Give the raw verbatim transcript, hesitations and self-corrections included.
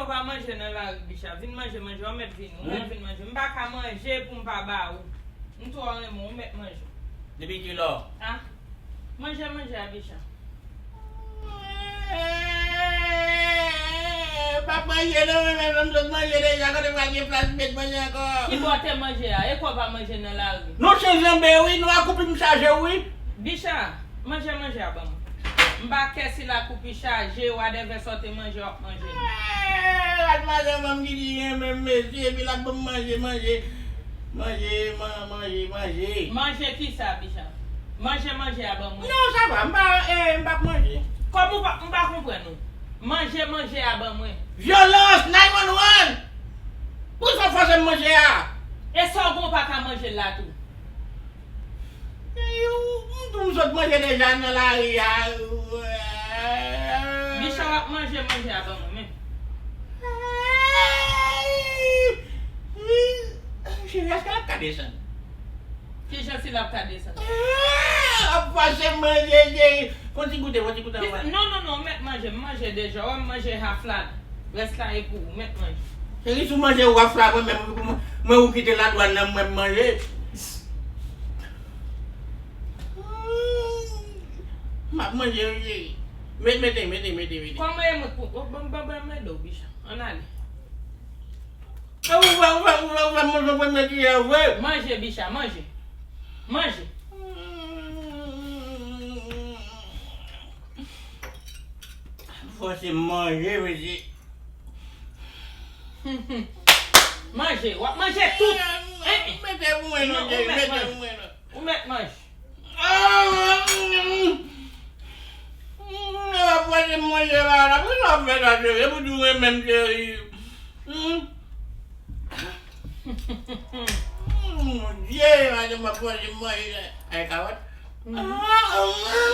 Pa manje nan lari, Bicha. Vin manje, manje. Ou mèt vini. Ou mèt vin manje. M pa ka manje pou m pa ba ou. M twò renmen w. Ou mèt manje. Depi kilè? Ah. Manje, manje a, Bicha. M p ap manje non, mwen menm, m sot manje deja, kote m pral gen plas met manje ankò? Kibò w te manje a? E kò w pa manje nan lari? Non, se janbe wi, non, akoupi m chaje wi. Bicha, manje, manje a ban mwen. M pa kè si lakoupi chaje, wadèvè sa w te manje, w ap manje. Eh, gad madanm ki di renmen m, mesye, epi l ap ban m manje, manje. Manje, man, manje, manje. Manje kisa, Bicha? Manje, manje a ban mwen. Non, sa va, m pa, eh, m p ap manje. Kòman w pa, m pa konprann ou? Manje, manje a ban mwen. Vyolans, nine one one! Poukisa w fòse m manje a? E sa w gen w pa ka manje l la tou? Eh, m tou m sot manje deja nan lari a. Bicha w ap manje, manje a ban mwen menm. Cheri, èske l ap ka desann? Kijan si l ap ka desann? Ah, ap fòse manje, cheri. Fon ti goute, fon ti goute anvan. Non, non, non, mèt manje, m manje deja. Wè m manje half la. Rès la e pou ou, mèt manje. Cheri, si w manje half la, mwen menm, mwen ou kite ladwàn nan, mwen m manje. M ap manje, cheri. Met, mete, mete, mete, mete. Kòman e mwen pou, oh, ban, ban, ban m ede w, Bicha. Ann ale. E ou fè, ou fè, ou fè, ou fè manje premye kiyè vre. Manje, Bicha, manje. Manje. Fòse manje, mesye. Manje, w ap manje tout. Eh, eh. Mete pou mwen non, cheri, mete pou mwen non. Ou mèt manje. Ah, mm, mm, e pa pwòche manje la, la, pou sa w fè sa, cheri, e pou di w renmen m, cheri. Mm. Mm, Bondye, madanm ap pwòche manje la. Ay, kawòt. Mm. Ah, mm.